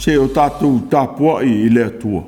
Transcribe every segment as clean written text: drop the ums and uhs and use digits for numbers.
Se i o tatou tapuai i le Atua.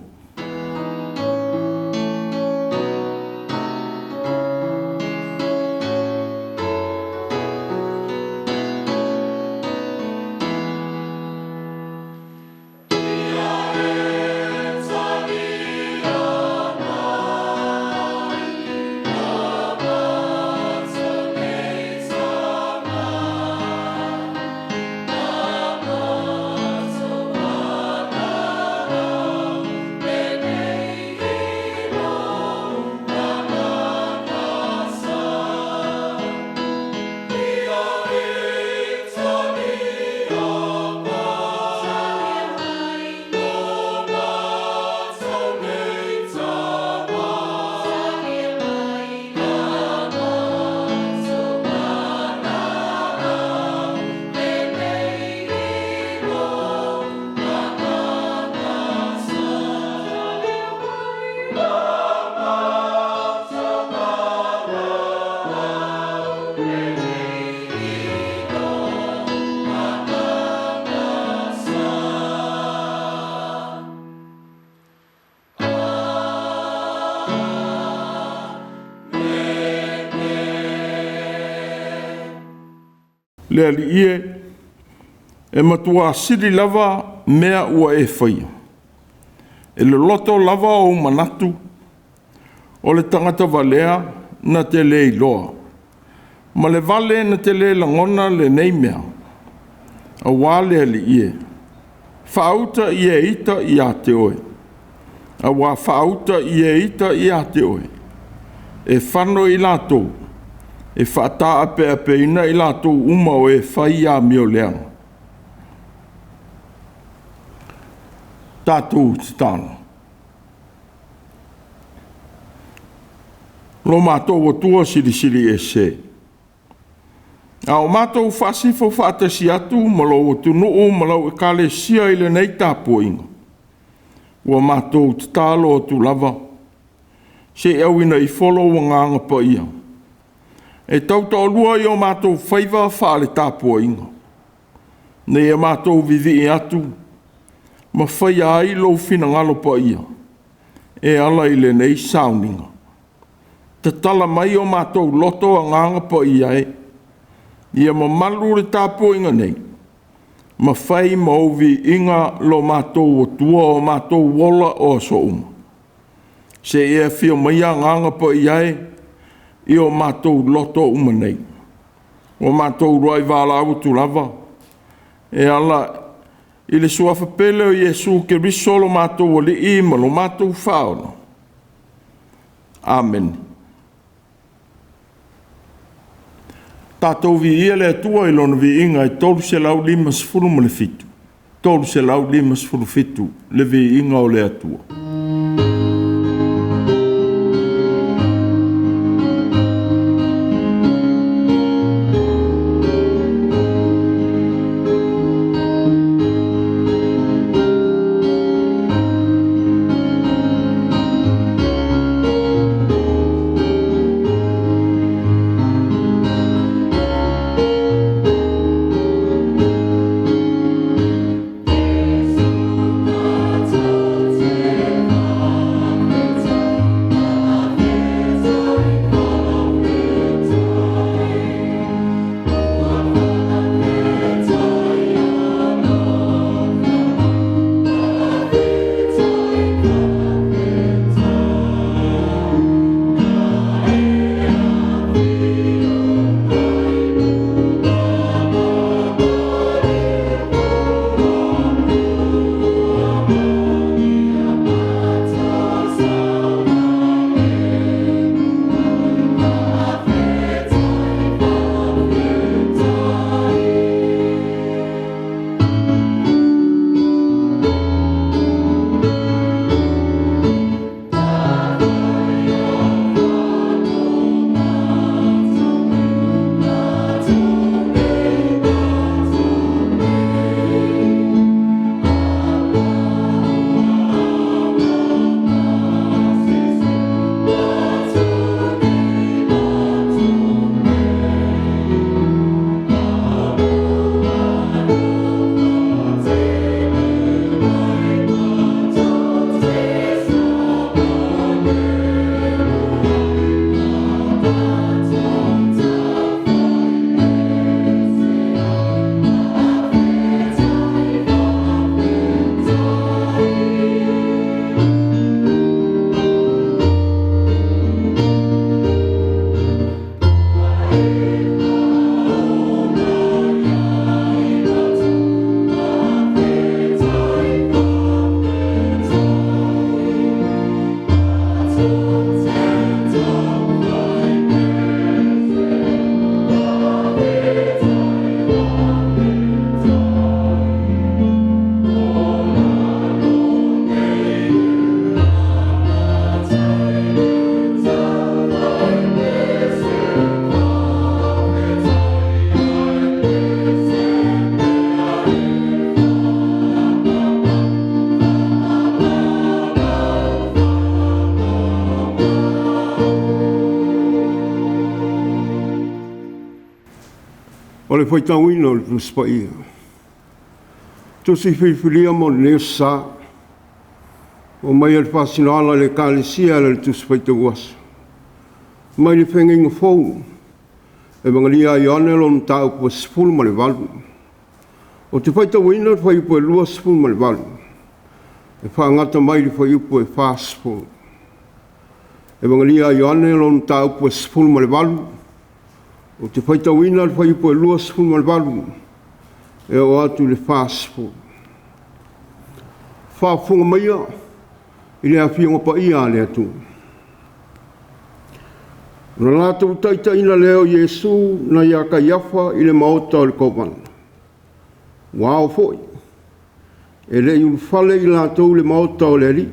Le Alii e, e matuā sili lava mea ua e faia, e loloto lava ou manatu, o le tagata valea na te le iloa, ma le vale na te le lagona lenei mea. Auā le Alii e, faauta i e ita ia te oe, auā faauta i e ita ia te oe, e fano i latou, e faataapeapeina i latou uma o e fai amio leaga. Tatou tatalo. Lo matou Atua Silisili Ese, a o matou faasifo faatasi atu ma lou atunuu ma lau Ekalesia i lenei tapuaiga, ua matou tatalo atu lava, se i auina ifo lou Agaga Paia e tautoalua i o matou faiva faale-tapuaiga, ina ia matou vivii atu ma faia ai lou finagalo paia e ala i lenei sauniga. Tatala mai o matou loto Agaga Paia e, ia mamalu le tapuaiga nei, ma fai ma ou viiga lo matou Atua o matou ola o aso uma, seia e afio maia Agaga Paia e i o matou loto uma nei. Ua matou uluai valaau atu lava e ala i le Suafa pele o Iesu Keriso lo matou Alii ma lo matou Faaola. Amene. Tatou viia le Atua i Lona viiga e 357, 357, le viiga o le Atua. O le faitauina o le Tusi Paia. Tusi filifilia mo lenei aso Sa, ua aumaia i le faasinoala a le Ekalesia e ala i le Tusi Faitau Aso mai le Feagaiga Fou, Evagenia a Ioane lona mataupu e 18. Ou te faitauina le fuaiupu e 28 e faagata mai i le fuaiupu e 40. Evagenia a Ioane lona mataupu e 18, ou te faitauina le fuaiupu e 28 e oo atu i le 40. Faafofoga maia i le Afioga Paia a le Atua. Ona latou taitaiina lea o Iesu nai ia Kaiafa i le maota o le Kovana. Ua ao foi, e le i ulufale i latou i le maota o le alii,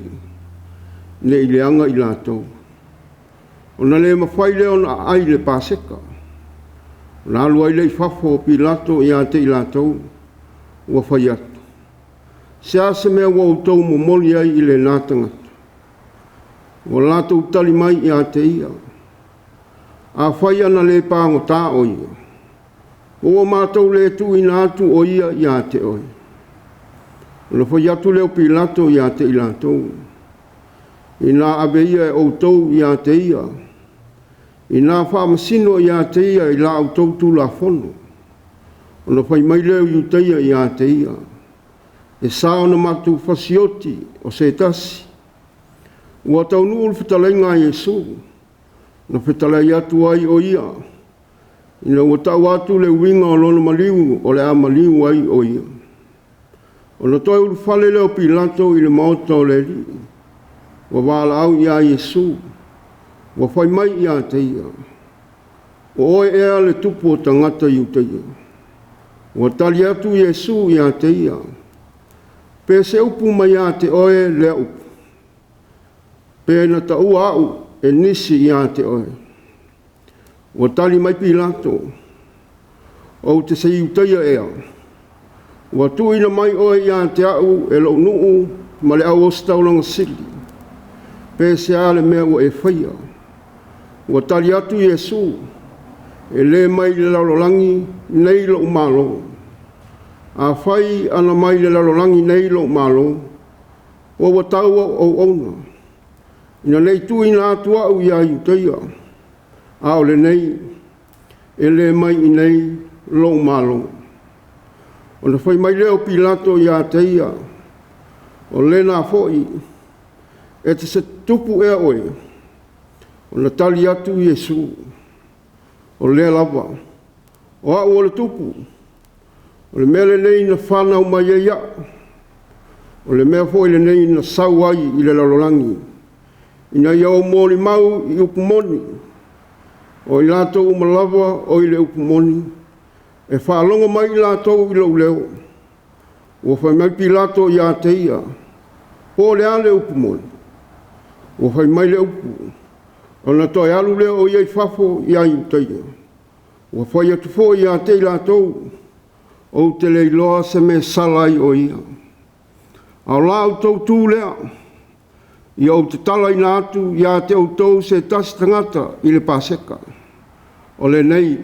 ne i leaga i latou, ona le mafai lea ona aai le Paseka. Ona alu ai lea i fafo o Pilato ia te i latou, ua fai atu, Se a se mea ua outou momoli ai i lena tagata? Ua latou tali mai ia te ia, Afai ana le pagota o ia, ua matou le tuuina atu o ia ia te oe. Ona fai atu lea o Pilato ia te i latou, Inā ave ia e outou ia te ia, inā faamasino ia te ia i la outou tulafono. Ona fai mai lea o Iutaia ia te ia, E sa ona matou fasioti o se tasi. Ua taunuu le fetalaiga a Iesu, na fetalai atu ai o ia, ina ua tau atu le uiga o lona maliu o le a maliu ai o ia. Ona toe ulufale lea o Pilato i le maota o le alii, ua valaau ia Iesu, ua fai mai ia te ia, O oe ea le tupu o tagata Iutaia? Ua tali atu Iesu ia te ia, Pe se upu mai ia te oe lea upu, pe na taua au e nisi ia te oe? Ua tali mai Pilato, Ou te se Iutaia ea? Ua tuuina mai oe ia te au e lou nuu ma le au ositaulaga sili. Pe se a le mea ua e faia? Ua tali atu Iesu, E le mai le lalolagi nei lou malo. Afai ana mai le lalolagi nei lou malo, ua tau au auauna, ina ne i tuuina atu au ia Iutaia, a o lenei, e le mai i inei lou malo. Ona fai mai lea o Pilato ia te ia, O lena foi, e te se tupu ea oe? Ona tali atu Iesu, O lea lava, o au o le tupu, o le mea lenei na fanau mai ai au, o le mea foi lenei na sau ai i le lalolagi, ina ia ou molimau i upu moni. O i latou uma lava o i le upu moni, e faalogo mai i latou i lou leo. Ua fai mai Pilato ia te ia, Po o le a le upu moni? Ua fai mai le upu, ona toe alu lea o ia i fafo ia Iutaia. Ua fai atu foi ia te i latou, Ou te le iloa se mea e sala ai o ia. A o la outou tu lea, ia ou tatalaina atu ia te outou se tasi tagata i le Paseka. O lenei,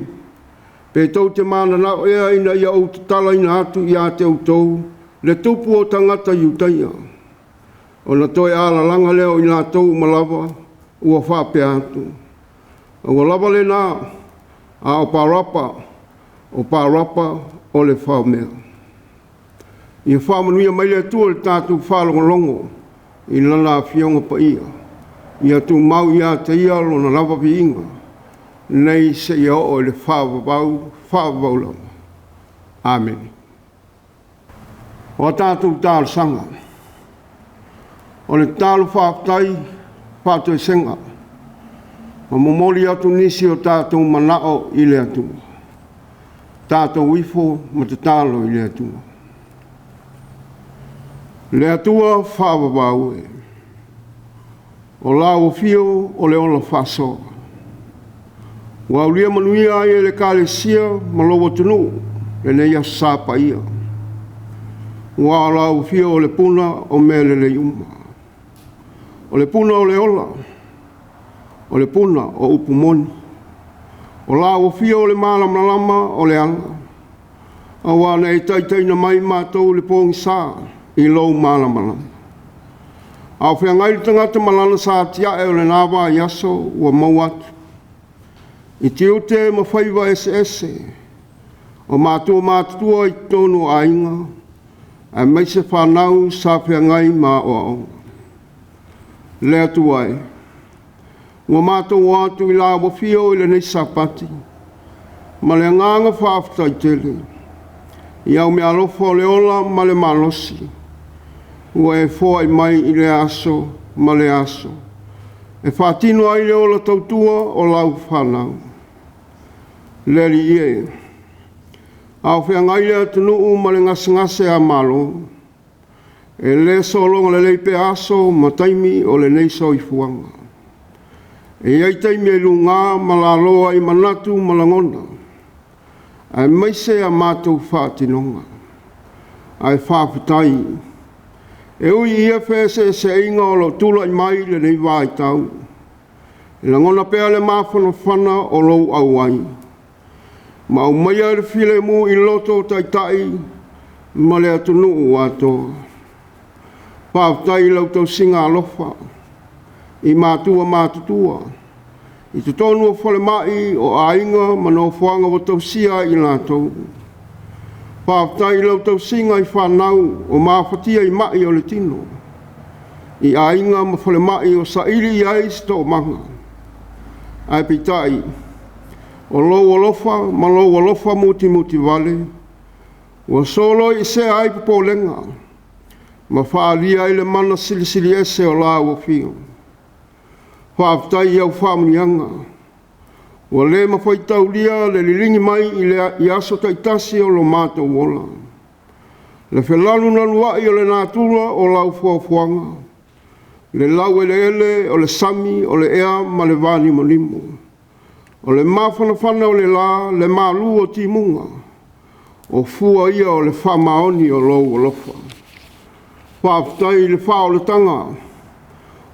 pe tou te mananao ea ina ia ou tatalaina atu ia te outou le tupu o tagata Iutaia? Ona toe alalaga lea o i latou uma lava ua faapea atu, Aua lava lena, a o Parapa, o Parapa o le faomea. Ia faamanuia mai le Atua i le tatou faalogologo i Lana Afioga Paia. Ia tumau ia te Ia Lona lava viiga, nei seia oo i le faavavau, faavavau lava. Amene. O a tatou talosaga, o le tatalo faafetai faatoesega, ma momoli atu nisi o tatou manao i le Atua. Tatou ifo ma tatalo i le Atua. Le Atua faavavau e, o lau afio o le ola faasoa, ua aulia manuia ai e le Ekalesia ma lou atunuu lenei Aso Sa paia, aua o lau afio o le puna o mea lelei uma, o le puna o le ola, o le puna o upu moni, o lau afio o le malamalama o le ala, Auā na e taitaiina mai matou i le pogisa i lou malamalama. A o feagai le tagata ma lana sa tiae o lena vaiaso ua maua atu, i tiute ma faiva eseese o matua matutua i totonu o aiga, aemaise fanau sa feagai ma aoaoga. Le Atua e, ua matou o atu i lau afio i lenei Sapati ma le agaga faafetai tele i au meaalofa o le ola ma le malosi ua e foai mai i lea aso ma lea aso e faatino ai le ola tautua o lau fanau. Le Alii e, a o feagai le atunuu ma le gasegase a Malo, e le sologa lelei pea aso ma taimi o lenei soifuaga. E i ai taimi e luga ma lalo ai manatu ma lagona, aemaise a matou faatinoga. Ae faafetai, e ui i ia feeseeseaiga o lo o tulai mai i lenei vaitau, e lagona pea le mafanafana o lou auai, ma aumaia le filemu i loto o Taitai ma le atunuu atoa. Faafetai i lau tausiga alofa i matua matutua i totonu o falemai o aiga ma nofoaga ua tausia ai i latou. Faafetai i lau tausiga i fanau o mafatia i mai o le tino, i aiga ma falemai o saili i ai se toomaga. Ae peitai, o lou alofa ma lou alofa mutimutivale ua soloiesea ai popolega ma faaalia ai le mana silisiliese o lau afio. Faafetai i au faamanuiaga ua le mafai taulia le liligi mai i aso taitasi o lo matou ola, le fenalunaluai o le natura o lau foafoaga, le laueleele o le sami o le ea ma le vanimonimo, o le mafanafana o le la, le malu o timuga, o fua ia o le faamaoni o lou alofa. Faafetai i le faaolataga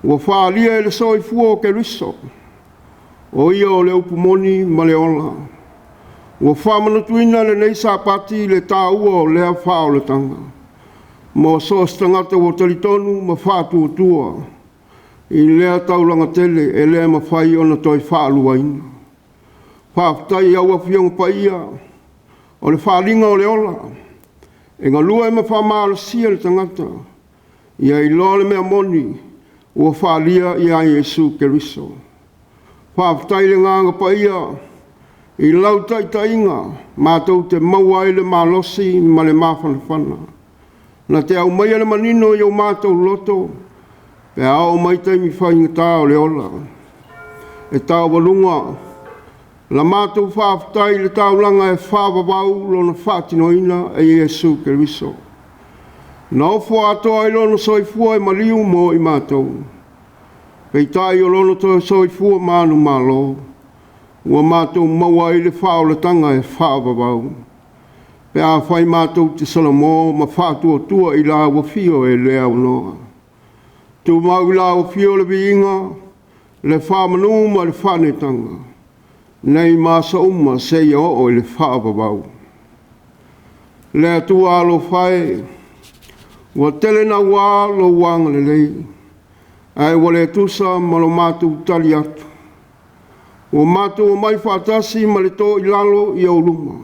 ua faaalia e le soifua o Keriso, o Ia o le upu moni ma le ola. Ua faamanatuina lenei Sapati le taua o lea faaolataga mo so o se tagata ua talitonu ma faatuatua i lea taulaga tele e le mafai ona toe faaluaina. Faafetai i au Afioga Paia o le faaaliga o le ola e galue ma faamalosia le tagata ia iloa le mea moni ua faaalia ia Iesu Keriso. Faafetai i le Agaga Paia i lau taitaiga matou te maua ai le malosi ma le mafanafana na te aumaia le manino i o matou loto pe a oo mai taimi faigata o le ola. E taualuga la matou faafetai i le taulaga e faavavau lona faatinoina e Iesu Keriso. Na ofo atoa ai lona soifua i maliu mo i matou. Peitai o lona toe soifua manumalo, ua matou maua ai le faaolataga e faavavau, pe afai matou te solomō ma faatuatua i lau afio e le aunoa. Tumau i lau afio le viiga, le faamanu ma le faaneetaga, nei ma aso uma seia oo i le faavavau. Le Atua alofa e, ua tele naua lou agalelei, ae ua le tusa ma lo matou tali atu. Ua matou omai faatasi ma le toilalo i ou luma,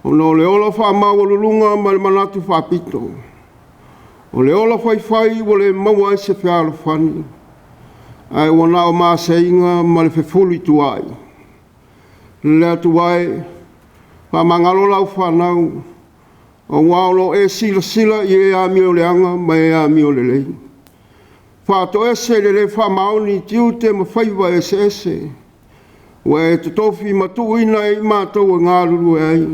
ona o le ola faamaualuluga ma le manatu faapito. O le ola faifai ua le maua ai se fealofani, ae ua na o maseiga ma le fefulituaai. Le Atua e, faamagalo lau fanau, auā o lo o e silasila i e amioleaga ma e amiolelei. Faatoese i le le faamaoni tiute ma faiva eseese ua e totofi ma tuuina e i matou e galulue ai.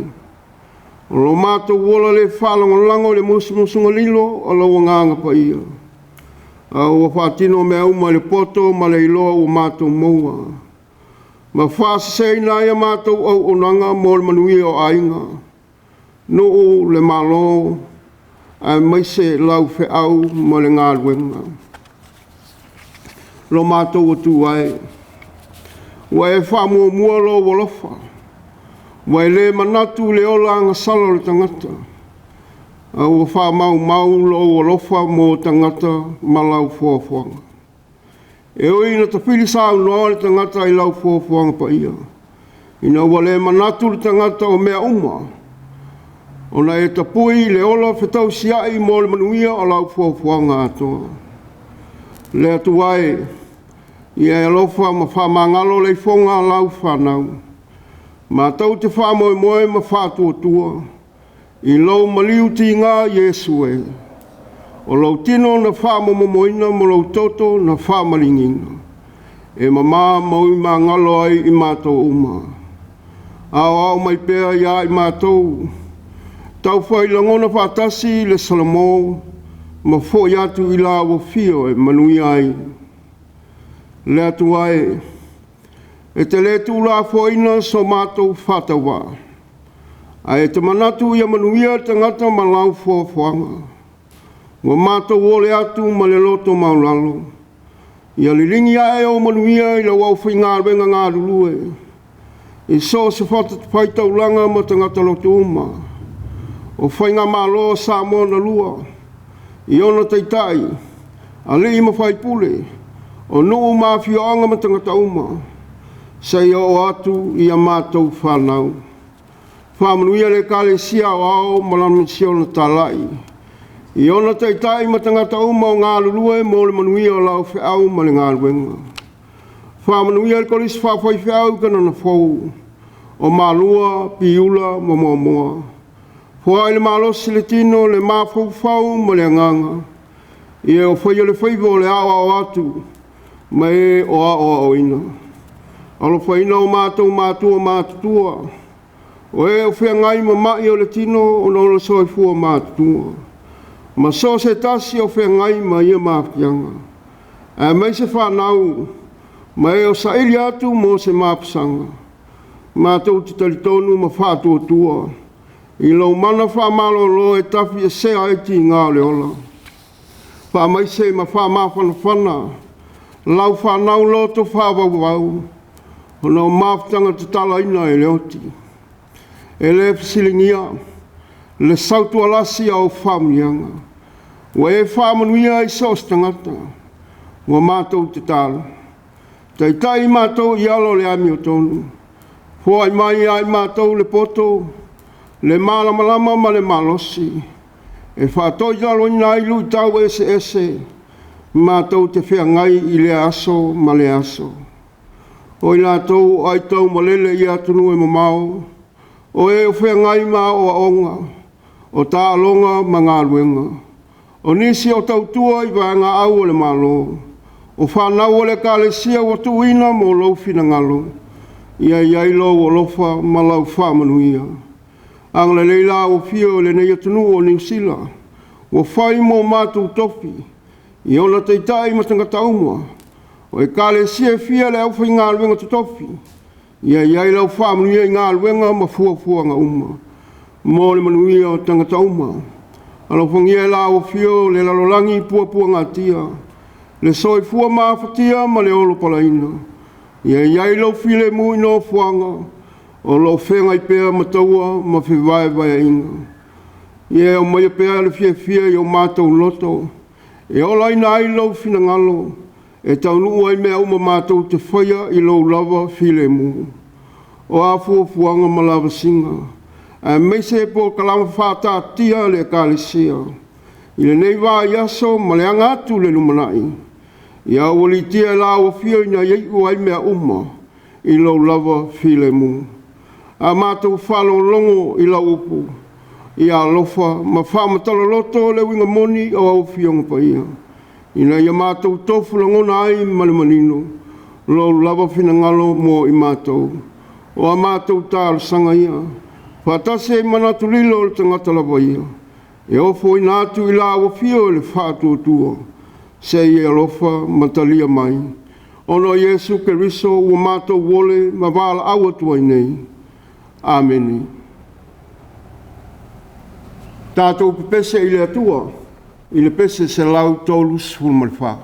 O lo matou ola le faalagolago i le musumusuga lilo a lou Agaga Paia, a ua faatino mea uma i le poto ma le iloa ua matou maua, ma faaseseina ai a matou auaunaga mo le manuia o aiga, nuu, le Malo, aemaise lau feau ma le galuega. Lo matou Atua e, ua e faamuamua lou alofa. Ua e le manatu i le ola agasala o le tagata, a ua faamaumau lou alofa mo tagata ma lau foafoaga. E ui ina tafili saunoa le tagata i lau foafoaga paia, ina ua le manatu le tagata o mea uma, ona e tapui i le ola fetausiai mo le manuia o lau foafoaga atoa. Le Atua e, ia e alofa ma faamagalo le ifoga a lau fanau. Matou te faamoemoe ma faatuatua i lou maliu tiga Iesu e. O lou tino na faamomomoina ma lou toto na faamaligiina, e mama ma uimagalo ai i matou uma. Aoao mai pea ia i matou, taufai lagona faatasi le Salamo ma foi atu i lau afio e manuia ai. Le Atua e, e te le tuulafoaiina so matou faatauvaa, ae e te manatu ia manuia le tagata ma lau foafoaga. Ua matou ole atu ma le loto maualalo, ia liligi ae ou manuia i lau aufaigaluega galulue, i so o se fatafaitaulaga ma tagata lotu uma, o Faigamalo a Samoa na lua, i ona taitai, alii ma faipule, o nuu ma afioaga ma tagata uma, seia oo atu i a matou fanau. Faamanuia le Ekalesia Aoao ma lana misiona talai, i ona taitai ma tagata uma o galulue mo le manuia o lau feau ma le galuega. Faamanuia le Kolisi Faafaifeau i Kanana Fou o Malua, Piula ma Moamoa. Foai le malosi i le tino, le mafaufau ma le agaga, i e o faia le faiva o le aoao atu ma e o aoaoina. Alofaina o matou matua matutua, o e o feagai ma mai o le tino ona o le soifua matutua, ma so o se tasi o feagai ma ia mafatia, aemaise fanau ma e o saili atu mo se mapusaga. Matou te talitonu ma faatuatua i lou mana faamalolo e tafiesea ai tiga o le ola. Faamaise ma faamafanafana lau fanau loto faavauvau ona o mafutaga tatalaina e le oti. E le fesiligia le sautualasi a faamanuiaga, ua e faamanuia ai so o se tagata. Ua matou tatalo, taitai i matou i ala o le amiotonu, foai mai ia i matou le poto, le malamalama ma le malosi, e faatoilaloina ai luitau eseese matou te feagai i lea aso ma lea aso. O i latou o aitaumalele i atunuu e mamao, o e o feagai ma aoaoga, o taaloga ma galuega, o nisi o tautua i vaegaau a le Malo, o fanau a le Ekalesia ua tuuina mo lou finagalo, ia i ai lou alofa ma lau faamanuia. Agalelei lau Afio i lenei atunuu o Niu Sila, ua fai mo matou tofi, i ona taitai ma tagata uma, o ekalesia e fia le aufaigaluega totofi, ia i ai lau faamanuia i galuega ma fuafuaga uma, mo le manuia o tagata uma. Alofagia e lau Afio le lalolagi i puapuagatia, le soifua mafatia ma le olopalaina, ia i ai lou filemu i nofoaga o lo o feagai pea ma taua ma fevaevaeaiga. Ia e aumaia pea le fiafia i o matou loto, e olaina ai lou finagalo, e taunuu ai mea uma matou te faia i lou lava filemu. O a fuafuaga ma lavasiga, aemaise polokalame faataatia a le Ekalesia i lenei vaiaso ma le aga atu i le lumanai, ia aualiitia e lau Afio ina ia iu ai mea uma i lou lava filemu. A matou faalogologo i lau upu, ia alofa ma faamatala loto le uiga moni o au Afioga Paia, ina ia matou tofu lagona ai ma le manino lou lava finagalo mo i matou. O a matou talosaga ia, faatasi ai ma manatu lilo o le tagata lava ia, e ofoina atu i lau Afio i le faatuatua, se i e alofa ma talia mai, ona o Iesu Keriso ua matou ole ma valaau atu ai nei. Amene. Tatou pepese i le Atua i le pese 134.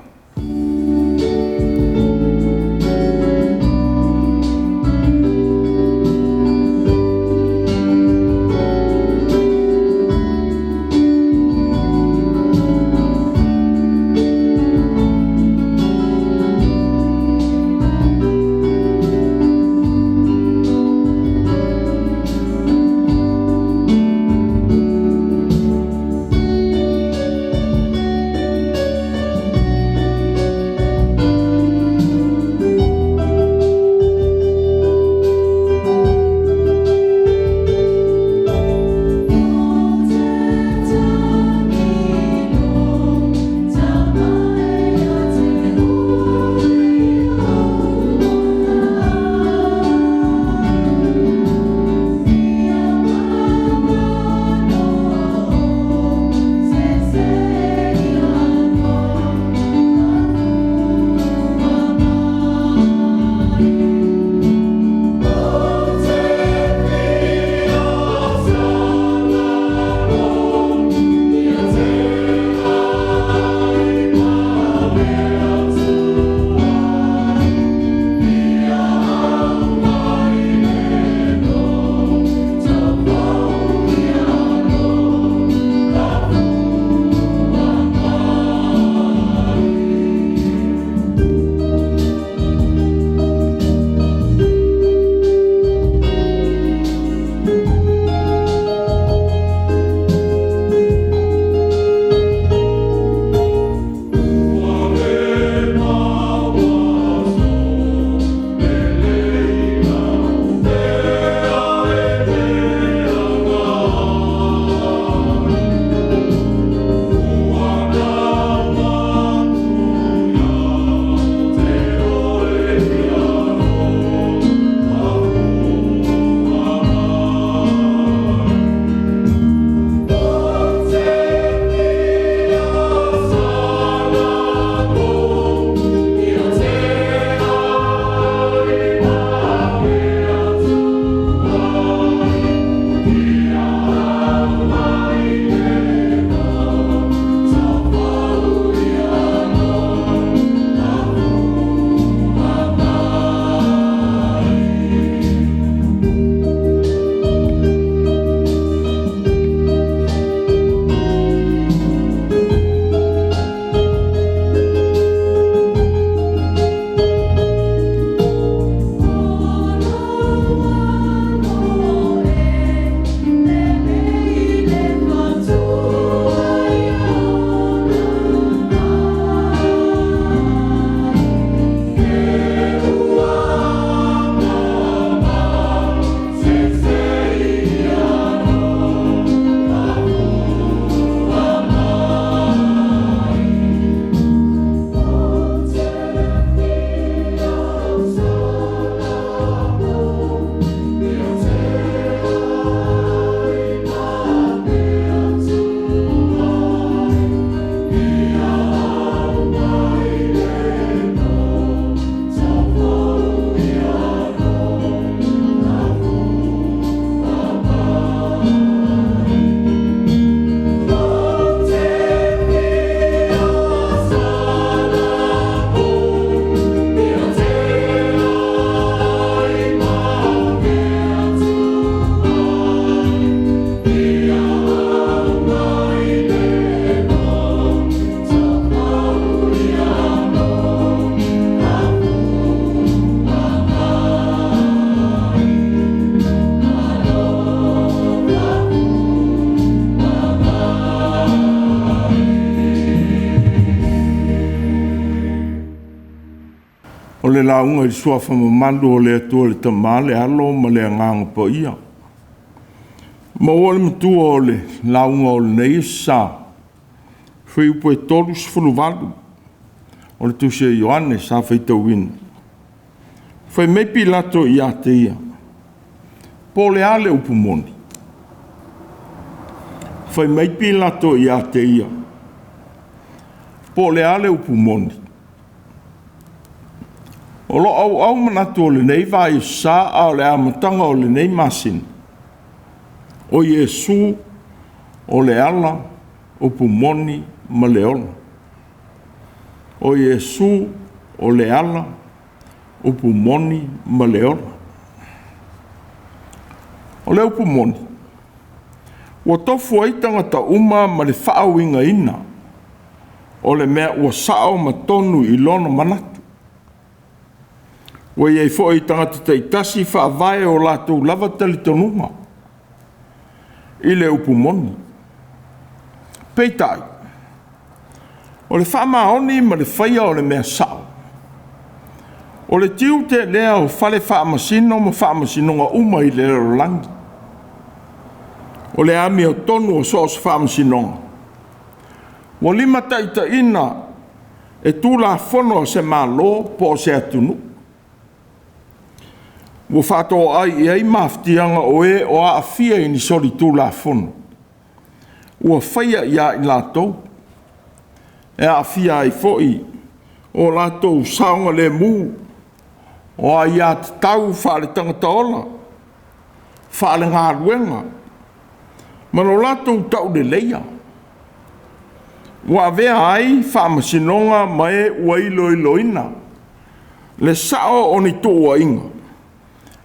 le lauga i le suafa mamalu o le Atua le Tama, le Alo ma le Agaga Paia. Maua le matua o le lauga o lenei sa, fuaiupu e 38 o le Tusi a Ioane sa faitauina. Fai mai Pilato ia te ia, po o le a le upu moni? Fai mai Pilato ia te ia, po o le a le upu moni? O lo auau manatu o lenei vaiaso a o le amataga o lenei masina, o Iesu o le ala, upu moni ma le ola. O Iesu o le ala, upu moni ma le ola. O le upu moni, ua tofu ai tagata uma ma le faauigaina o le mea ua sao ma tonu i lona manatu. Ua i ai foi tagata taitasi faavae o latou lava talitonuga i le upu moni. Peitai, o le faamaoni ma le faia o le mea sao, o le tiute lea o fale faamasino ma faamasinoga uma i le lalolagi. O le amiotonu o so o se faamasinoga, ua limataitaiina e tulafono a se Malo po o se atunuu. Ua faatoai i ai mafatiaga o e o aafia i ni solitulafono ua faia ia i latou, e aafia ai foi o latou saogalemu, o aiatatau faaletagata ola, faalegaluega ma lo latou tauleleia. Ua avea ai faamasinoga ma e ua iloiloina le sao o ni tuuaiga,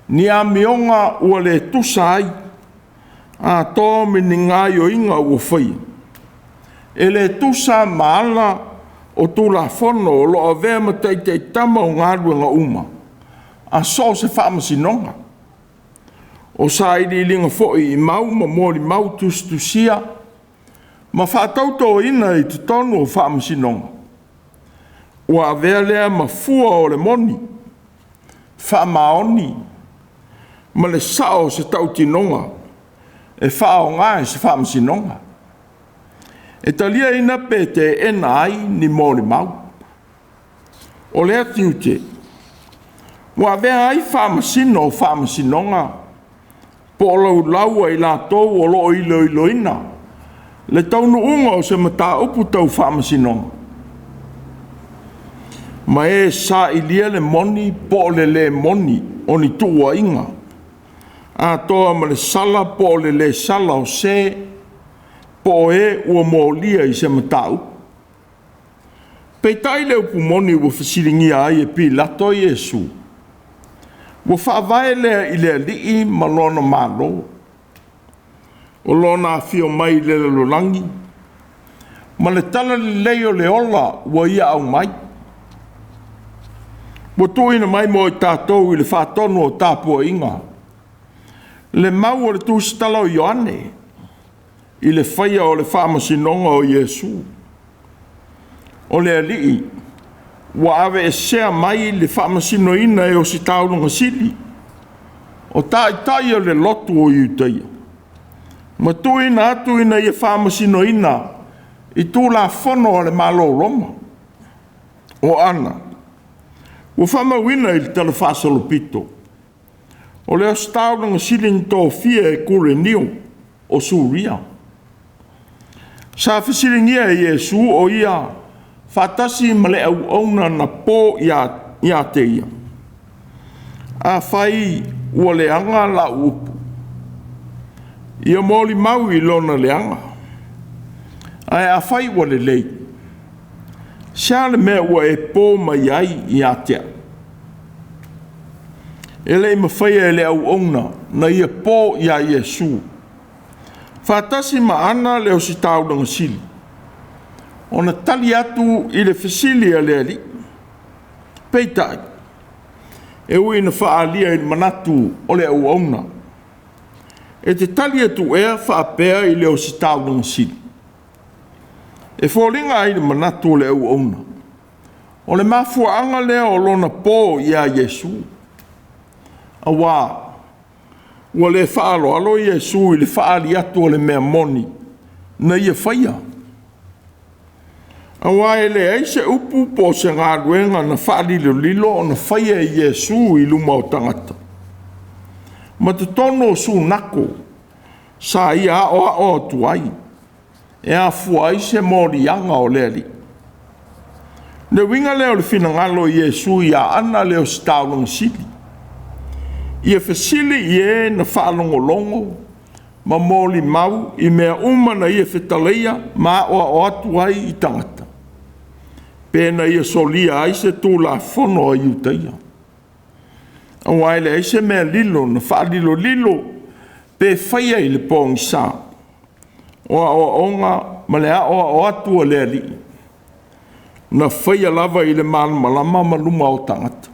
ni amioga ua le tusa ai atoa ma ni gaoioiga ua faia, e le tusa ma ala o Tulafono o lo o avea ma taitaitama o galuega uma a so o se faamasinoga. O sailiiliga foi i mau ma molimau tusitusia ma faatautoina i totonu o faamasinoga, ua avea lea ma fua o le moni, faamaoni ma le sao o se tautinoga e faaaoga e se faamasinoga e taliaina pe teena ai ni molimau. O lea tiute ua avea ai faamasino o faamasinoga po o laulau a i latou o lo o iloiloina le taunuuga o se mataupu tau faamasinoga, ma e sailia le moni po o le le moni o ni tuuaiga, atoa ma le sala po o le le sala o se po o e ua molia i se mataupu. Peitai le upu moni ua fesiligia ai e Pilato Iesu, ua faavae lea i le Alii ma lona Malo, o lona afio mai i le lalolagi ma le talalelei o le ola ua ia aumai, ua tuuina mai mo i tatou i le faatonu o tapuaiga, le mau o le tusitala o Ioane i le faia o le faamasinoga o Iesu. O le Alii ua aveesea mai le faamasinoina e Ositaulaga sili, o taitai o le lotu o Iutaia, ma tuuina atu ina ia faamasinoina i Tulafono a le Malo o Roma. O Ana ua faamauina i le Tala Faasolopito, o le Ositaulaga sili na tofia e Kurenio o Suria. Sa fesiligia e Iesu o ia faatasi ma le auauna na po ia te ia, afai ua leaga lau upu, ia molimau i lona leaga, ae afai ua lelei, se a le mea ua e po mai ai ia te au? E le i mafaia e le auauna na ia po ia Iesu faatasi ma Ana le ositaulaga sili, ona tali atu i le fesili a le Alii. Peitai, e ui ina faaalia i le manatu o le auauna, e te tali atu ea faapea i le ositaulaga sili? E foliga ai le manatu o le auauna, O le mafuaaga lea o lona po ia Iesu, auā ua le faaaloalo Iesu i le faaali atu o le mea moni na ia faia. Auā e leai se upu po o se galuega na faalilolilo ona faia e Iesu i luma o tagata, ma totonu o sunako sa ia aoao atu ai, e afua ai se moliaga o le Alii. Le uiga lea o le finagalo o Iesu ia Ana le ositaulaga sili, ia fesili i e na faalogologo ma molimau i mea uma na ia fetalaia ma aoao atu ai i tagata, pe na ia solia ai se Tulafono a Iutaia. Aua e leai se mea lilo na faalilolilo pe faia i le pogisa, o aoaoga ma le aoao atu a le Alii, na faia lava i le malamalama ma luma o tagata.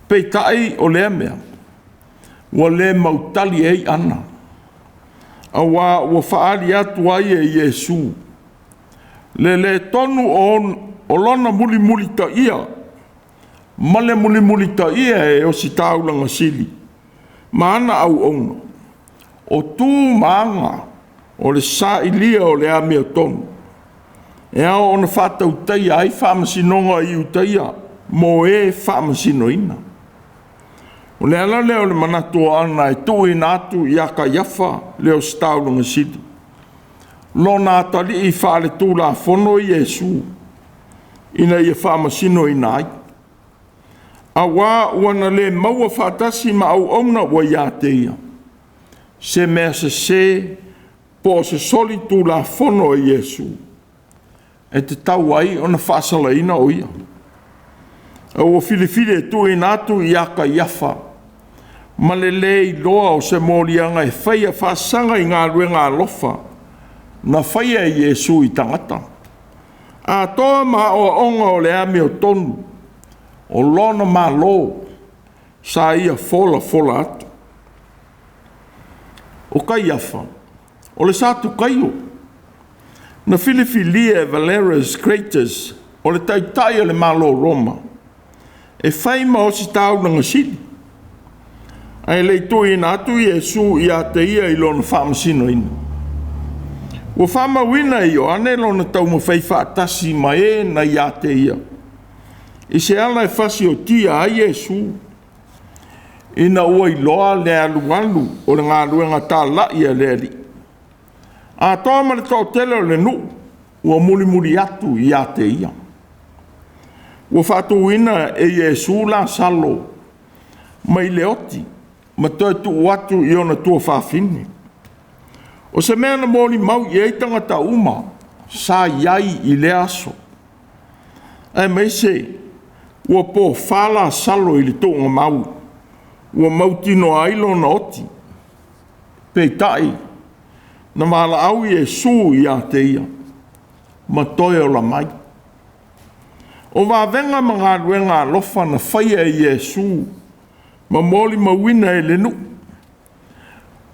Peitai o lea mea, ua le mautali ai Ana, auā ua faaali atu ai e Iesu le le tonu o lona mulimulitaia ma le mulimulitaia e ositaulaga sili ma ana auauna, o tu ma aga o le sailia o le amiotonu, e ao ona faatautaia ai faamasinoga a Iutaia mo e faamasinoina. O le ala lea o le manatu o Ana e tuuina atu ia Kaiafa le ositaulaga sili, lona atalii faaletulafono Iesu, ina ia faamasinoina ai, auā ua na le maua faatasi ma auauna ua ia te ia se mea sese po o se solitulafono a Iesu e tatau ai ona faasalaina o ia. A ua filifili e tuuina atu ia Kaiafa ma le le iloa o se moliaga e faia faasaga i galuega alofa na faia e Iesu i tagata, atoa ma aoaoga o le amiotonu o lona Malo sa ia folafola atu. O Kaiafa, o le Satukaio, na filifilia e Valerius Gratus, o le taitai o le Malo o Roma, e fai ma ositaulaga sili, ae le i tuuina atu Iesu ia te ia i lona faamasinoina. Ua faamauina e Ioane lona taumafai faatasi ma e na ia te ia, i se ala e fasiotia ai Iesu, ina ua iloa le alualu o le galuega talai a le Alii, atoa ma le toatele o le nuu ua mulimuli atu ia te ia. Ua faatuina e Iesu Lasalo mai le oti ma toe tuu atu i ona tuafafine. O se mea na molimau i ai tagata uma sa i ai i lea aso, aemaise ua pofa Lasalo i le tuugamau ua mautinoa ai lona oti. Peitai, na valaau Iesu ia te ia ma toe ola mai. O vavega ma galuega alofa na faia e Iesu ma molimauina e le nuu,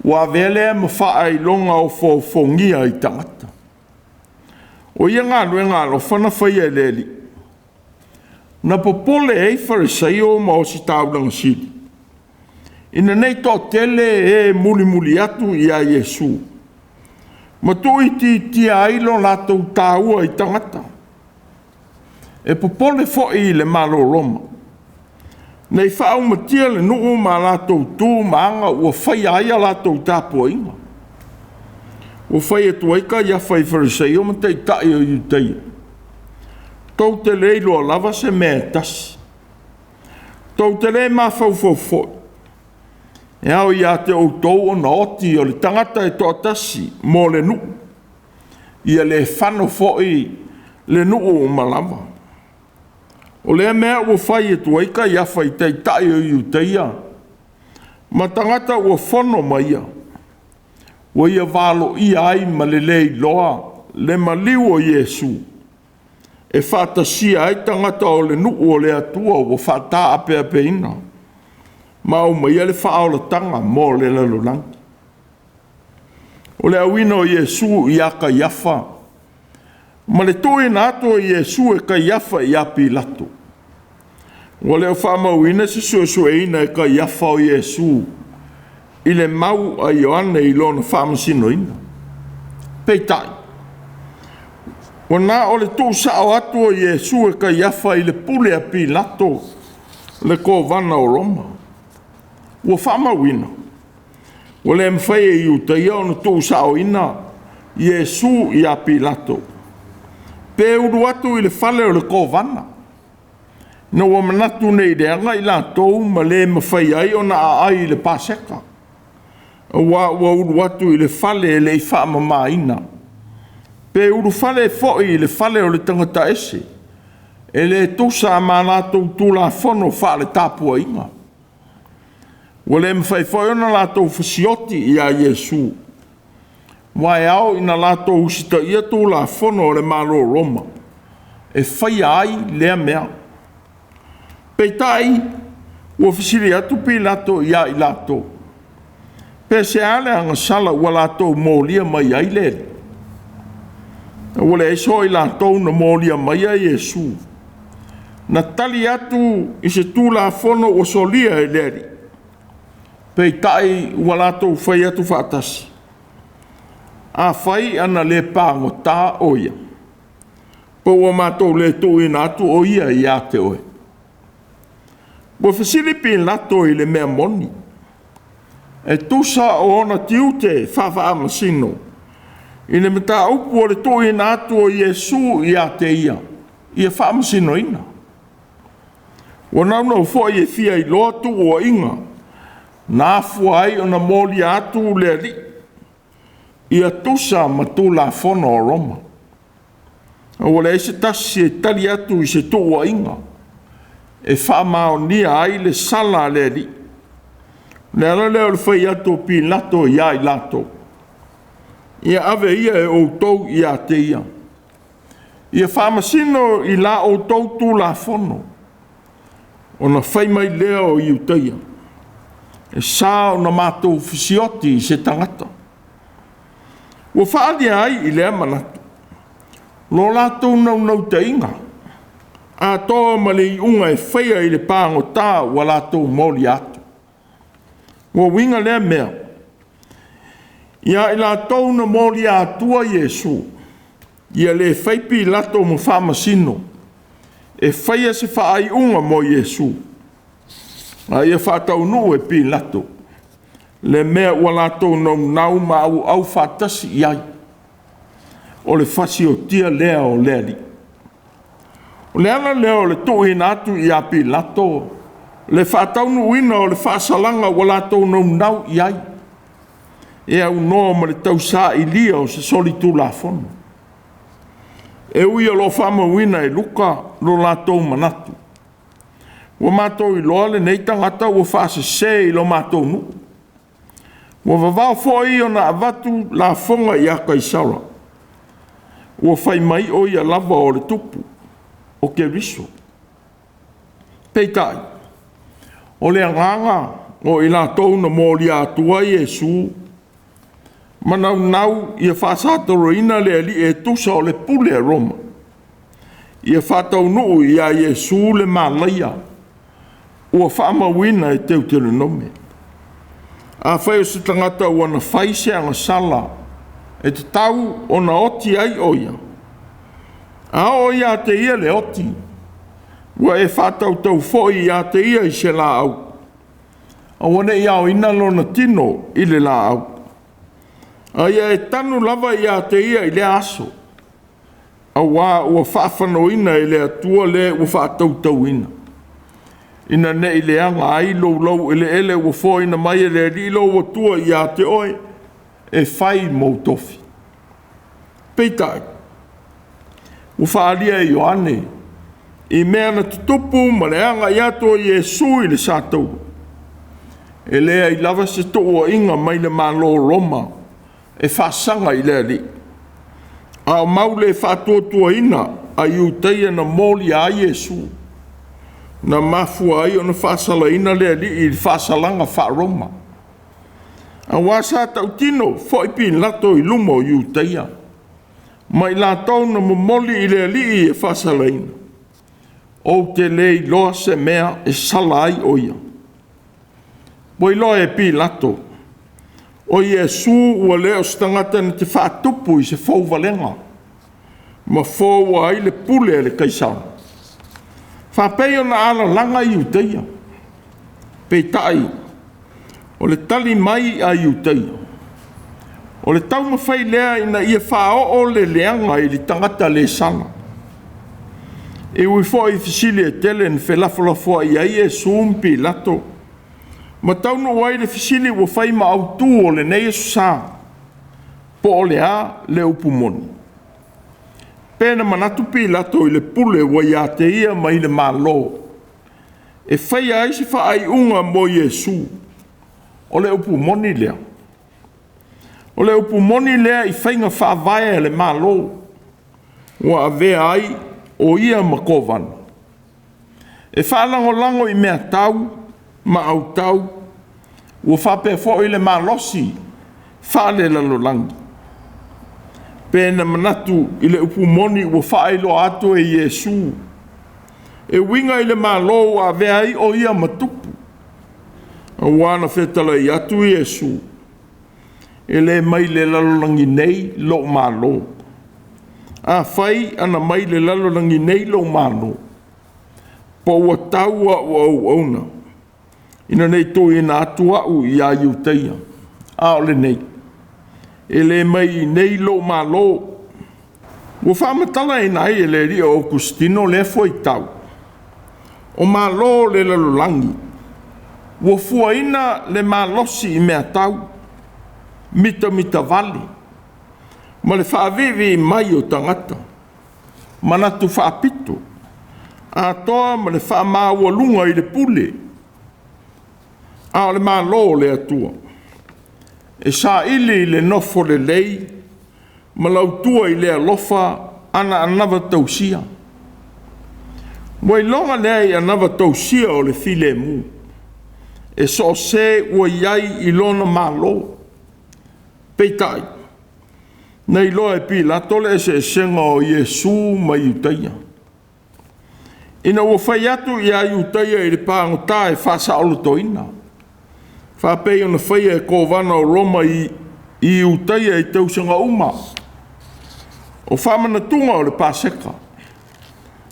ua avea lea ma faailoga ofoofogia i tagata. O ia galuega alofa na faia e le Alii, na popole ai Farisaio ma ositaulaga sili, ina nei toatele e mulimuli atu ia Iesu, ma tuuitiitia ai lo latou taua i tagata. E popole foi i le Malo o Roma, ne i faaumatia le nuu ma latou tu ma aga ua faia ai a latou tapuaiga. Ua fai atu ai Kaiafa i Farisaio ma taitai o Iutaia, tou te le iloa lava se mea e tasi, tou te le mafaufau foi, e ao ia te outou ona oti o le tagata e toatasi mo le nuu, ia le fano foi le nuu uma lava. O lea mea ua fai atu ai Kaiafa i taitai o Iutaia ma tagata ua fono ma ia, ua ia valoia ai ma le le iloa le maliu o Iesu e faatasia ai tagata o le nuu o le Atua ua faataapeapeina ma aumaia le faaolataga mo le lalolagi. O le auina o Iesu ia Kaiafa Ma le tuuina atu o Iesu e Kaiafa ia Pilato. Ua le o faamauina se suesueina e Kaiafa o Iesu i le mau a Ioane i lona faamasinoina. Peitai, ua na o le tuusao atu o Iesu e Kaiafa i le pule a Pilato le Kovana o Roma. Ua faamauina, ua le mafai e Iutaia ona tuusaoina Iesu ia Pilato, pe ulu atu i le fale o le Kovana, ina ua manatu ne i leaga i latou ma le mafai ai ona aai i le Paseka, aua ua ulu atu i le fale e le i faamamaina, pe ulufale foi i le fale o le tagata ese, e le tusa ma latou Tulafono faale-tapuaiga. Ua le mafai foi ona latou fasioti ia Iesu, aua e ao ina latou usitaia Tulafono a le Malo o Roma e faia ai lea mea. Peitai, ua fesili atu Pilato ia i latou, pe se a le agasala ua latou molia mai ai le alii? Ua leai so i latou na molia maia Iesu, na tali atu i se tulafono ua solia e le alii. Peitai ua latou fai atu faatasi, afai ana le pagota o ia, po ua matou le tuuina atu o ia ia te oe. Ua fesili Pilato i le mea moni, e tusa o ona tiute faafaamasino i le mataupu o le tuuina atu o Iesu ia te ia, ia faamasinoina. Ua naunau foi e fia iloa tuuaiga na afua ai ona molia atu le alii ia tusa ma Tulafono a Roma. A ua leai se tasi e tali atu i se tuuaiga e faamaonia ai le sala a le alii. O le ala lea o le fai atu o Pilato ia i latou, ia ave ia e outou ia te ia, ia faamasino i la outou Tulafono. Ona fai mai lea o Iutaia, e sa ona matou fasioti i se tagata. Ua faaalia ai i lea manatu lo latou naunautaiga atoa ma le iuga e faia i le pagota ua latou molia atu. Ua uiga lea mea ia i latou na molia atua Iesu, ia le fai Pilato ma faamasino e faia se faaiuga mo Iesu, a ia faataunuu e Pilato le mea ua latou naunau ma auau faatasi i ai, o le fasiotia lea o le alii. O le ala lea o le tuuina atu ia Pilato le faataunuuina o le faasalaga ua latou naunau i ai, e aunoa ma le tausailia o se solitulafono. E ui o lo o faamauina e Luka lo latou manatu, ua matou iloa lenei tagata ua faasese i lo matou nuu. Ua vavao foi ona avatu lafoga ia Kaisara, ua fai mai o ia lava o le tupu, o Keriso. Peitai, o le agaga o i latou na molia atua Iesu ma naunau ia faasatoloina le alii e tusa o le pule a Roma, ia faataunuu ia Iesu le malaia ua faamauina e Teuteronome. Afai o se tagata ua na fai se agasala e tatau ona oti ai o ia, a oo ia te ia le oti, ua e faatautau foi ia te ia i se laau, aua ne i aoina lona tino i le laau, a ia e tanu lava ia te ia i lea aso, aua ua faafanoina e le Atua le ua faatautauina, ina ne i leaga ai lou laueleele ua foaina mai e le Alii lou Atua ia te oe, e fai mou tofi. Peitai, ua faaalia e Ioane i mea na tutupu ma le agai atu o Iesu i le satauro, e leai lava se tuuaiga mai le Malo o Roma e faasaga i le alii, a o mau le faatuatuaina a Iutaia na molia ai Iesu, na mafua ai ona faasalaina le alii i le faasalaga faa-Roma. Aua sa tautino foi Pilato i luma o Iutaia. Ma i latou na momoli i le alii e faasalaina, ou te le iloa se mea e sala ai o ia. Ua iloa e Pilato, o Iesu ua le o se tagata na te faatupu i se fouvalega, ma foua ai le pule a le Kaisara, faapei ona alalaga Iuteia. Peitai, o le tali mai a Iuteia, o le taumafai lea ina ia faaoo le leaga i le tagata le sala. E ui foi i fesili e tele na felafolafoai ai Iesu ma Pilato, ma taunuu ai le fesili ua fai ma autu o lenei aso sa, po o le a le upu moni? Pe na manatu Pilato i le pule ua ia te ia mai le Malo e faia ai se faaiuga mo Iesu, o le upu moni lea. O le upu moni lea i faiga faavae a le Malo ua avea ai o ia ma kovana, e faalagolago i mea tau ma autau, ua faapea foi le malosi faale-lalolagi. Pe na manatu i le upu moni ua faailoa atu e Iesu e uiga i le Malo ua avea ai o ia ma tupu, aua na fetalai atu Iesu, e le mai le lalolagi nei lou Malo. Afai ana mai le lalolagi nei lou Malo, po ua tau au auauna, ina nei tuuina atu au ia Iuteia, a o lenei, e le mai i inei lou Malo. Ua faamatalaina ai e le alii o Aukustino lea fuaitau, o Malo o le lalolagi, ua fuaina le malosi i mea tau, mitamitavale, ma le faaviivii mai o tagata, manatu faapito, atoa ma le faamaualuga i le pule, a o le Malo o le Atua, e saili i le nofo lelei ma lautua i le alofa ana anava tausia. Ua iloga lea i anava tausia o le filemu, e so o se ua i ai i lona Malo. Peitai, na iloa e Pilato le eseesega o Iesu ma Iutaia. Ina ua fai atu ia Iutaia i le pagota e faasaolotoina, faapei ona faia e kovana o Roma i Iutaia i tausaga uma, o faamanatuga o le Paseka,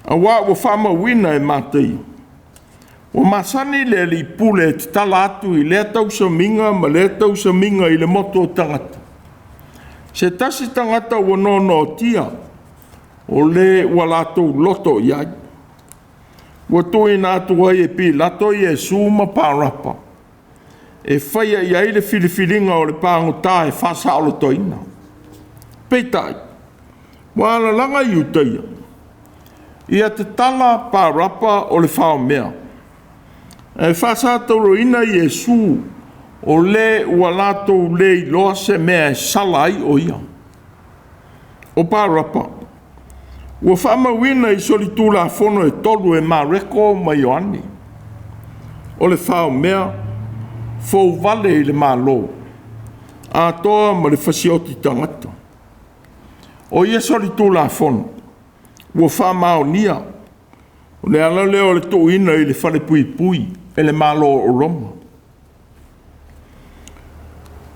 aua ua faamauina e Mataio, ua masani le alii pule e tatala atu i lea tausamiga ma lea tausamiga i le motu o tagata, se tasi tagata ua noanoatia, o le ua latou loto i ai. Ua tuuina atu ai e Pilato Iesu ma Parapa e faia i ai le filifiliga o le pagota e faasaolotoina. Peitai, ua alalaga Iutaia, ia tatala Parapa o le faomea, ae faasatauroina Iesu o le ua latou le iloa se mea e sala ai o ia. O Parapa ua faamauina i solitulafono e 3 e Mareko ma Ioane, o le faomea fouvale i le Malo, atoa ma le fasioti tagata. O ia solitulafono ua faamaonia, o le ala lea o le tuuina i le falepuipui e le Malo o Roma.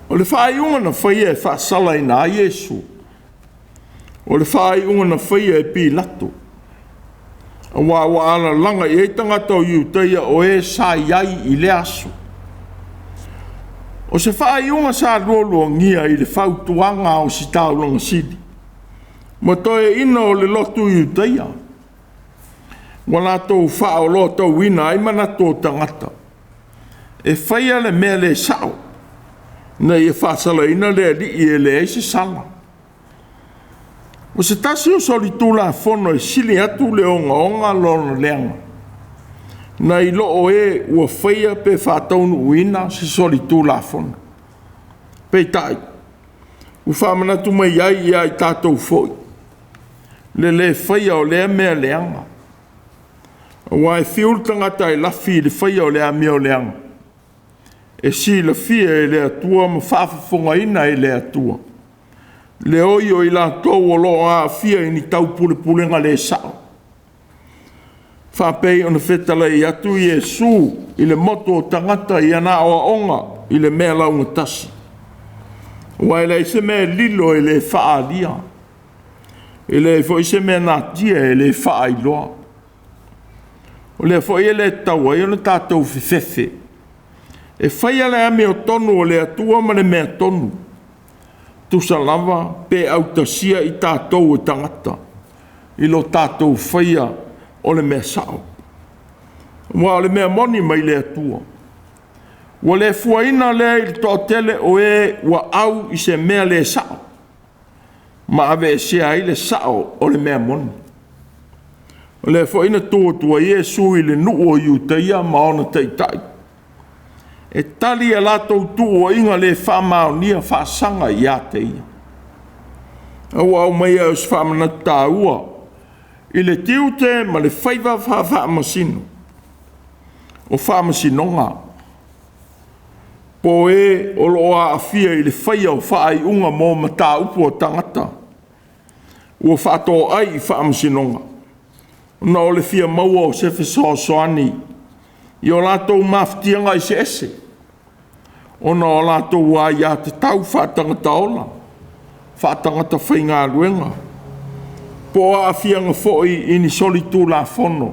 O le faaiuga na faia e faasalaina ai Iesu, o le faaiuga na faia e Pilato, aua ua alalaga i ai tagata o Iutaia o e sa i ai i lea aso. O se faaiuga sa lualuagia i le fautuaga a Ositaulaga sili ma toeaiina o le lotu Iutaia, ua latou faaoloatauina ai manatu o tagata e faia le mea le sao, ina ia faasalaina le alii e leai se sala. O se tasi o solitulafono e sili atu le ogaoga lona leaga, nai lo o e ua faia pe faataunuuina se solitulafono. Peitai, ua faamanatu mai ai ia i tatou foi le le faia o lea mea leaga, aua e fiu le tagata e lafi i le faia o le amio leaga, e silafia e le Atua ma faafofogaina e le Atua. Le oi o i latou o lo o aafia i ni taupulepulega le sao, faapei ona fetalai atu Iesu i le motu o tagata i ana aoaoga i le mea laugatasi. Aua e leai se mea e lilo e le faaalia, e leai foi se mea natia e le faailoa. O lea foi e le tatau ai ona tatou fefefe e faia le amiotonu o le Atua ma le mea tonu, tusa lava pe autasia i tatou e tagata i lo tatou faia o le mea sao. Aua o le mea moni mai le Atua, ua le fuaina lea i le toatele o e ua au i se mea le sao, ma aveesea ai le sao o le mea moni. O lea foi na tu atu ai Iesu i le nuu o Iutaia ma ona taitai, e tali a latou tuuaiga le faamaonia faasaga ia te ia. A ua aumaia o se faamanatu taua i le tiute ma le faiva faafaamasino o faamasinoga, po o e o lo o aafia i le faia o faaiuga mo mataupu a tagata ua faatoai i faamasinoga, ona o le fia maua o se fesoasoani i o latou mafatiaga eseese, ona o latou aiatatau faatagata ola, faatagata faigaluega, po o aafiaga foi i ni solitulafono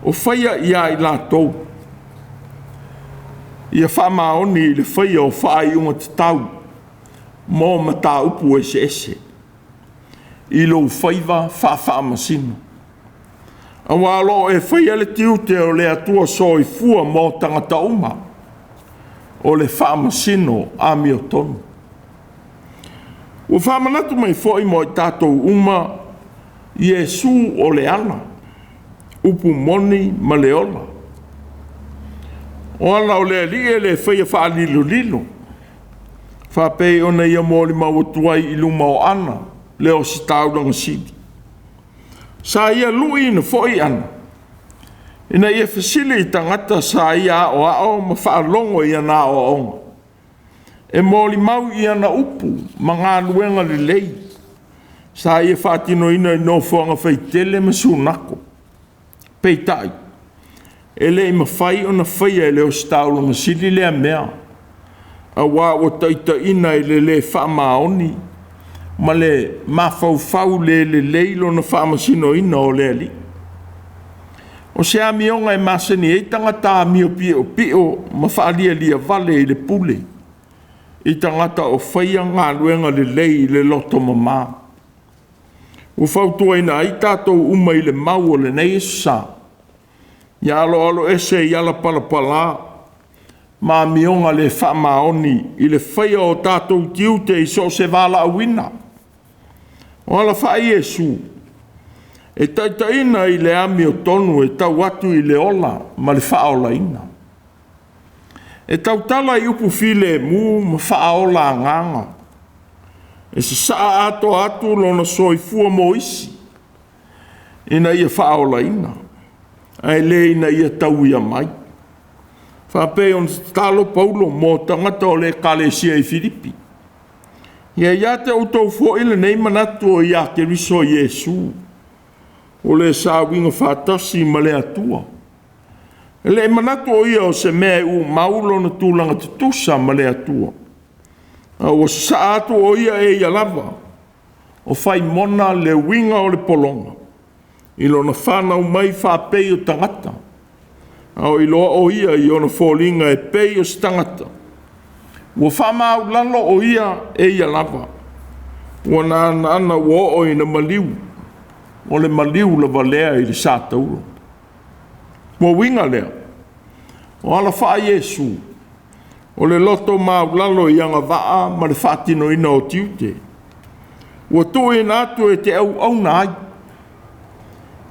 o faia ia i latou, ia faamaoni i le faia o faaiuga tatau mo mataupu eseese i lou faiva faafaamasino. Aua o lo o e faia le tiute o le Atua soifua mo tagata uma, o le faamasino amiotonu. Ua faamanatu mai foi mo i tatou uma Iesu o le ala, upu moni ma le ola. O ala o le Alii e le faia faalilolilo, faapei ona ia molimau atu ai i luma o Ana, le ositaulaga sili. Sa ia luiina foi Ana, ina ia fesili i tagata sa ia aoao ma faalogo i ana aoaoga, e molimau i ana upu ma galuega lelei sa ia faatinoina i nofoaga faitele ma sunako. Peitai, e le i mafai ona faia e le ositaulaga sili lea mea, aua ua taitaiina i le le faamaoni ma le mafaufau le lelei lona faamasinoina o le Alii. O se amioga e masani ai tagata amio piopio ma faalialia vale i le pule i tagata o faia galuega lelei i le loto mama. Ua fautuaina ai tatou uma i le mau o lenei aso sa, ia aloalo ese i ala palapala ma amioga le faamaoni i le faia o tatou tiute i so o se valaauina. O ala faa-Iesu e taitaiina i le amiotonu e tau atu i le ola ma le faaolaina. E tautala i upu filemu ma faaola agaga, e sasaa atoa atu lona soifua mo isi, ina ia faaolaina, ae le ina ia tauia mai. Faapei ona tatalo Paulo mo tagata o le ekalesia i Filipi. Ia ia te outou foi lenei manatu o ia Keriso Iesu, o le sa uiga faatasi ma le Atua. E le manatu o ia o se mea e umau lona tulaga tutusa ma le Atua, a ua sasaa atu o ia e ia lava, o faimona le uiga o le pologa, i lona fanau mai faapei o tagata, a o iloa o ia i ona foliga e pei o se tagata, ua faamaualalo o ia e ia lava, ua naanaana ua oo ina maliu, o le maliu lava lea i le satauro. Ua uiga lea, o ala faa-Iesu, o le loto maualalo i agavaa ma le faatinoina o tiute, ua tuuina atu e te auauna ai,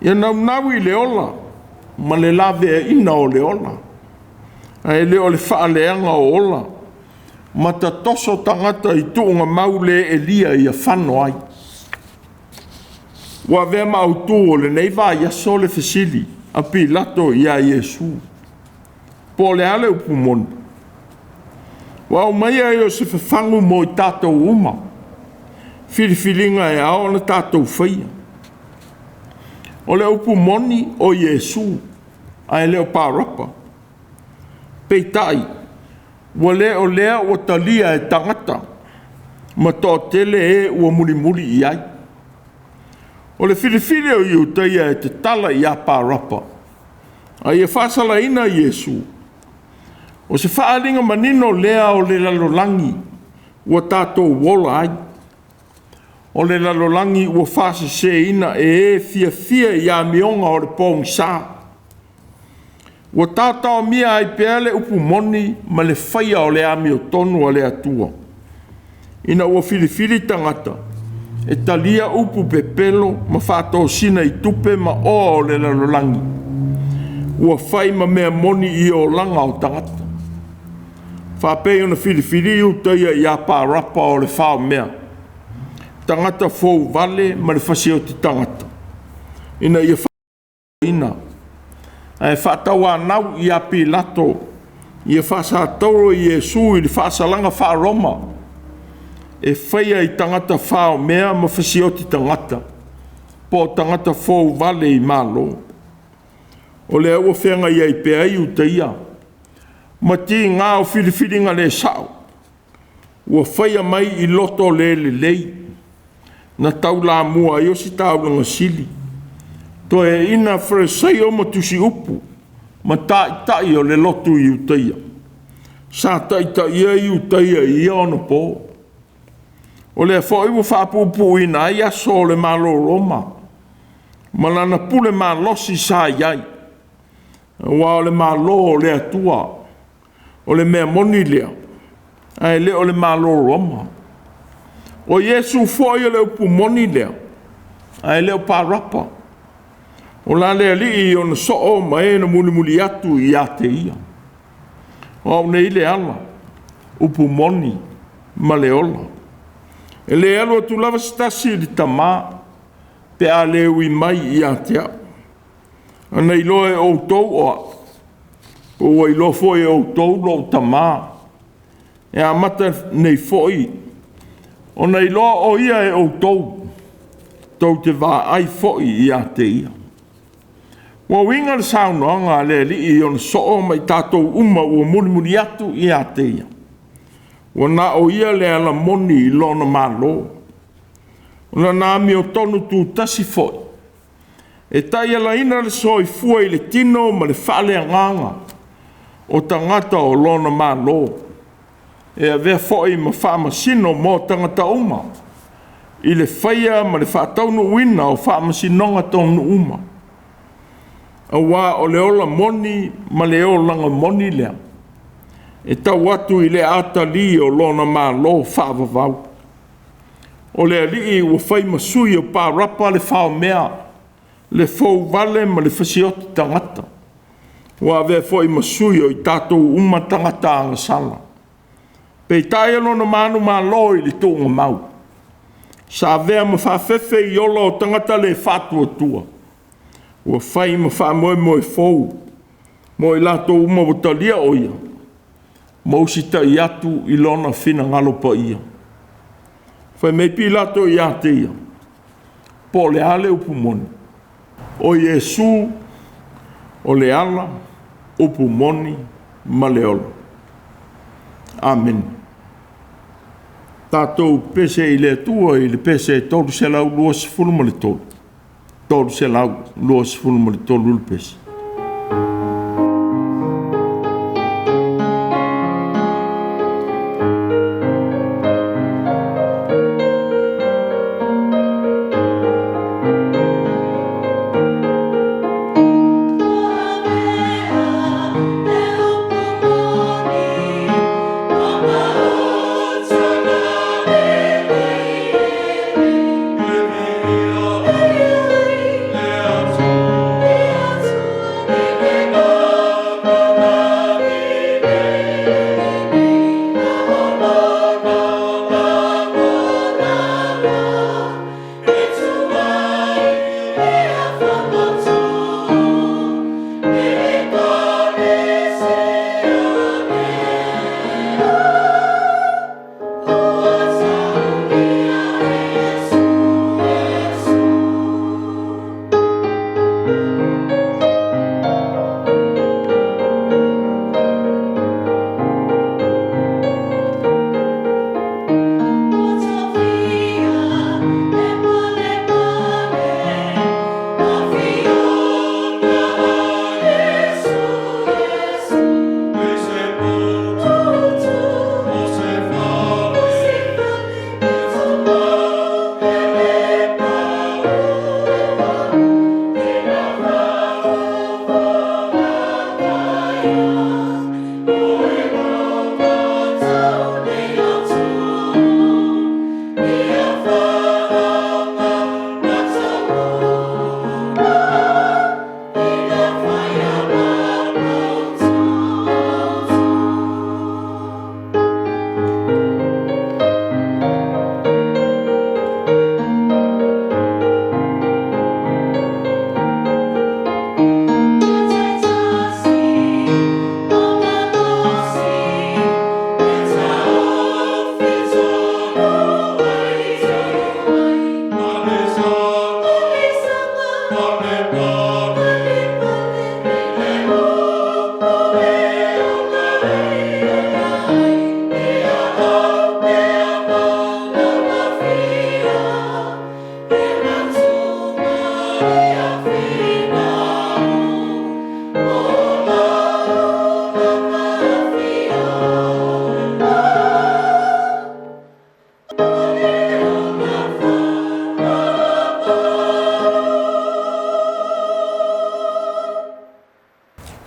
ia naunau i le ola ma le laveaiina o le ola, ae le o le faaleaga o ola, ma tatoso tagata i tuugamau le elia ia fano ai. Ua avea ma autu o lenei vaiaso le fesili a Pilato ia Iesu, po o le a le upu moni? Ua aumaia ai o se fafagu mo i tatou uma, filifiliga e ao ona tatou faia. O le upu moni o Iesu, ae le o Parapa. Peitai, ua le o lea ua talia e tagata ma toatele e ua mulimuli i ai. O le filifili o Iutaia e tatala ia Parapa, a ia faasalaina Iesu, o se faaaliga manino lea o le lalolagi ua tatou ola ai. O le lalolagi ua faaseseina e e fiafia i amioga o le pogisa. Ua taotaomia ai pea le upu moni ma le faia o le amiotonu a le Atua, ina ua filifili tagata e talia upu pepelo ma faatosina i tupe ma oa o le lalolagi, ua fai ma mea moni i olaga o tagata. Faapei ona filifili Iutaia ia Parapa o le faomea, tagata fouvale ma le fasioti tagata, ina ia ina ae faatauanau ia Pilato ia faasatauro Iesu i le faasalaga faa-Roma e faia i tagata faomea ma fasioti tagata, po o tagata fouvale i Malo. O lea ua feagai ai pea Iutaia ma tiga o filifiliga le sao ua faia mai i loto le lelei, na taulamua ai ositaulaga sili, toeaiina Farisaio ma tusiupu ma taitai o le lotu Iutaia, sa taitaia Iutaia i ia onapo. O lea foi ua faapuupuuina ai aso o le Malo o Roma ma lana pule malosi sa i ai, aua o le Malo o le Atua, o le mea moni lea, ae le o le Malo o Roma. O Iesu foi o le upu moni lea, ae le o Parapa. O la le alii i ona soo ma e na mulimuli atu ia te ia. O au nei le ala, upu moni ma le ola. E le alu atu lava se tasi i le Tamā, pe a le ui mai ia te au. Ana iloa e outou o au, po ua iloa foi e outou lou Tamā. E amata nei foi ona iloa o ia e outou, tou te vaai foi ia te ia. Ua uiga le saunoaga a le Alii i ona soo ma i tatou uma ua mulimuli atu ia te ia. Ua na o ia le ala moni i lona Malo. O lana amiotonu tutasi foi, e taialaina le soifua i le tino ma le faaleagaga o tagata o lona Malo, e avea foi ma faamasino mo tagata uma i le faia ma le faataunuuina o faamasinoga taunuu uma. Aua o le ola moni ma le olaga moni lea, e tau atu i le atalii o lona Malo faavavau. O le alii ua fai ma sui o Parapa le faomea, le fouvale ma le fasioti tagata. Ua avea foi ma sui o i tatou uma tagata agasala. Peitai o lona manumalo i le tuugamau, sa avea ma faafefe i ola o tagata le faatuatua, ua fai ma faamoemoe fou mo i latou uma ua talia o ia, ma usitai atu i lona finagalo paia. Fai mai Pilato ia te ia, po o le a le upu moni? O Iesu o le ala, upu moni ma le ola. Amene. Tatou pese i le Atua i le pese 323, 323 le pese.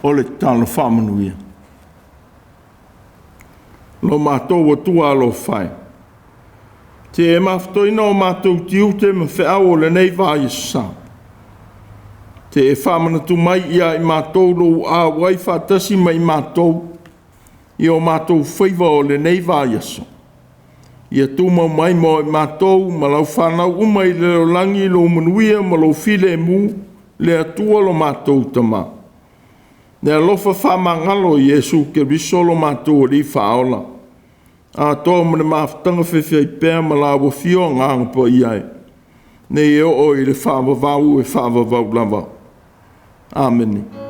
O le tatalo faamanuia. Lo matou Atua alofa e, te e mafatoina o matou tiute ma feau o lenei vaiaso sa, te e faamanatu mai ia i matou lou auai faatasi ma i matou i o matou faiva o lenei vaiaso, ia tumau mai mo i matou ma lau fanau uma i le lalolagi lou manuia ma lou filemu, le Atua lo matou Tama. Le alofa faamagalo o Iesu Keriso lo matou Alii Faaola, atoa ma le mafutaga faifaipea ma lau Afio Agaga Paia e, nei e oo i le faavavau e faavavau lava. Amene.